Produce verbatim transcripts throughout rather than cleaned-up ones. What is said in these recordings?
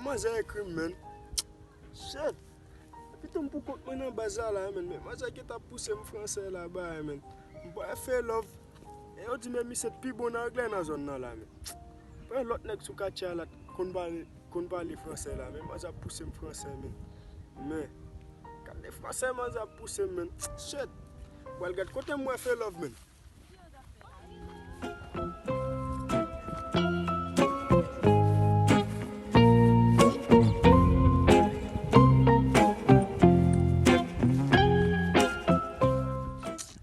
Manzè ekri m, menn. Shit. Epi tou m pou kont mwen nan baz la, la, menn. Men manzè ki t ap pouse m franse la, bay, menn. M pa fè love. E yo di, men misye t pi bon nan anglè nan zòn nan la, menn. Pran lòt nèg sou katye a la, konn pale, konn pale franse la, men manzè ap pouse m franse, menn. Men, gade franse manzè ap pouse m, menn. Shit. Pral gad kote m wè fè love, menn.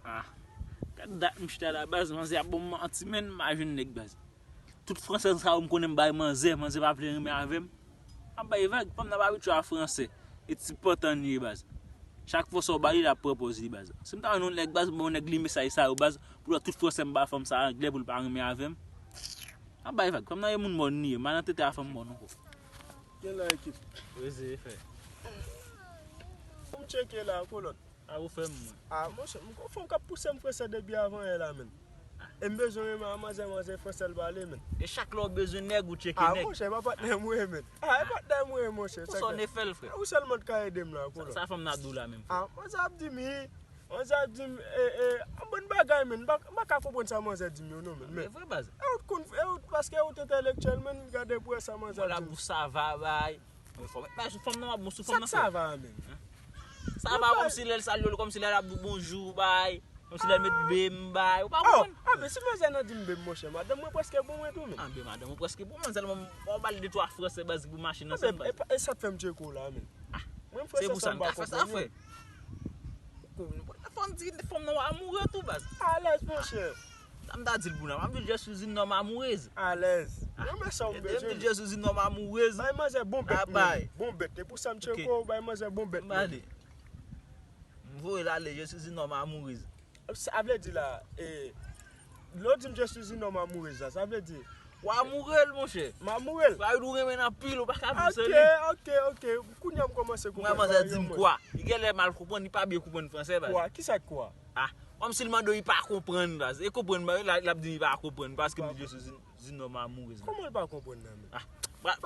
Ah, gad dat m chita la baz, manzè ap ban m manti, menn, m pa jwenn nèg baz. Tout franse sa yo m konnen m bay manzè, manzè pa vle renmen avè m. M ap bay vag, fanm nan pa abitye a franse. E ti pantan li ye baz. Chak fwa sa w ba li, l ap pran pòz li baz. Si m ta jwenn yon nèg baz, m ba yon nèg li mesaj sa yo baz, pou lòt tout franse m ba fanm sa anglè pou l pa renmen avè m. M ap bay vag, fanm nan e moun mòn li ye, m al nan tete a fanm mòn ankò. Gen la ekip. Reze e fè. Pou m tcheke la, kolòt. A ou fè m mwen. Ah, monchè, m gon fanm k ap pouse m franse depi avan yè la, menn. E m bezwen renmen a manzè, manzè franse l pale, menn. E chak lè w bezwen nèg, ou tcheke nèg. Ah, monchè, e pa patnè m ou ye, menn. Ah, e patnè m ou ye, monchè. Pou sa w ne fè l, frè. Ou sèlman t ka ede m la, kolòt. Sa fanm nan ap di w la menm, frè. Ah, manzè ap di m, hi, manzè ap di m, e, e, yon bon bagay, menn. M pa, m pa ka konprann sa manzè di m yo, non, menn. Men e vre, baz. E ou t konn, e ou t, paske ou t entèlektyèl, menn, gade pou wè sa manzè ap di m. Ou la pou sa va, bay. Mwen fò met bay sou fanm nan, m ap bon sou fanm nan, frè. Sa k sa va a menm? Sa va kòmsi lè l salye w, kòmsi lè l ap di w bonjou, bay. Kòmsi lè l met be m, bay. Ou pa konprann? Ah, men si manzè nan di m be m, monchè, madanm mwen prèske bon mwen tou, menn. Ah, be madanm mwen prèske bon, mwen sèlman, m ba l de twa franse baz pou mache nan sèl baz. E sa k fè m tcheke w la, menn. Mwen m franse sa m pa konprann yo. Fò m di fanm nan w amoure tou, baz. Alèz, monchè. Sa m ta di l pou nan, m ap di l je suis une homme amoureuse. Alèz. Mwen men sa w bezwen. M di l je suis une homme amoureuse. Bay manzè bon bèt, menn. Bon bèt. E pou sa m tcheke w, bay manzè bon bèt, menn. M voye l ale, je suis une homme amoureuse. Sa vle di la, e, lè w di m je suis une homme amoureuse la, sa vle di w amoure l, monchè. M amoure l. Sa vle di w renmen l anpil, ou pa ka di w se li. Ok, ok, ok. Kounye a m kòmanse konprann. Mwen, manzè di m kwa? Li genlè mal konprann, li pa byen konprann franse, baz. Kwa? Kisa k kwa? Ah, kòmsi l mande w, li pa konprann, baz. E konprann, baz, l ap di li pa konprann, paske m di je suis une homme amoureuse. Kòman l pa konprann nan, menn? Ah,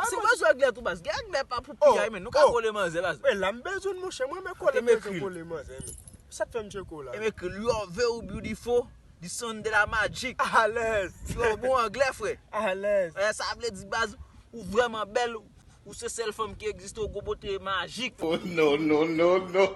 se bezwen anglè tou, baz. Gen anglè pa pou piyay, menn. Nou ka kole manzè, baz. E la m bezwen l, monchè. Mwen renmen kole manzè, kole manzè, menn. Sa k fè m tcheke w la? E m ekri l, you are very beautiful, the sun de la magic. Alèz. Yo, bon anglè, frè. Alèz. E sa vle di, baz, ou vrèman bèl, ou se sèl fanm ki egziste, ou gon bote majik. Oh, non, non, non, non.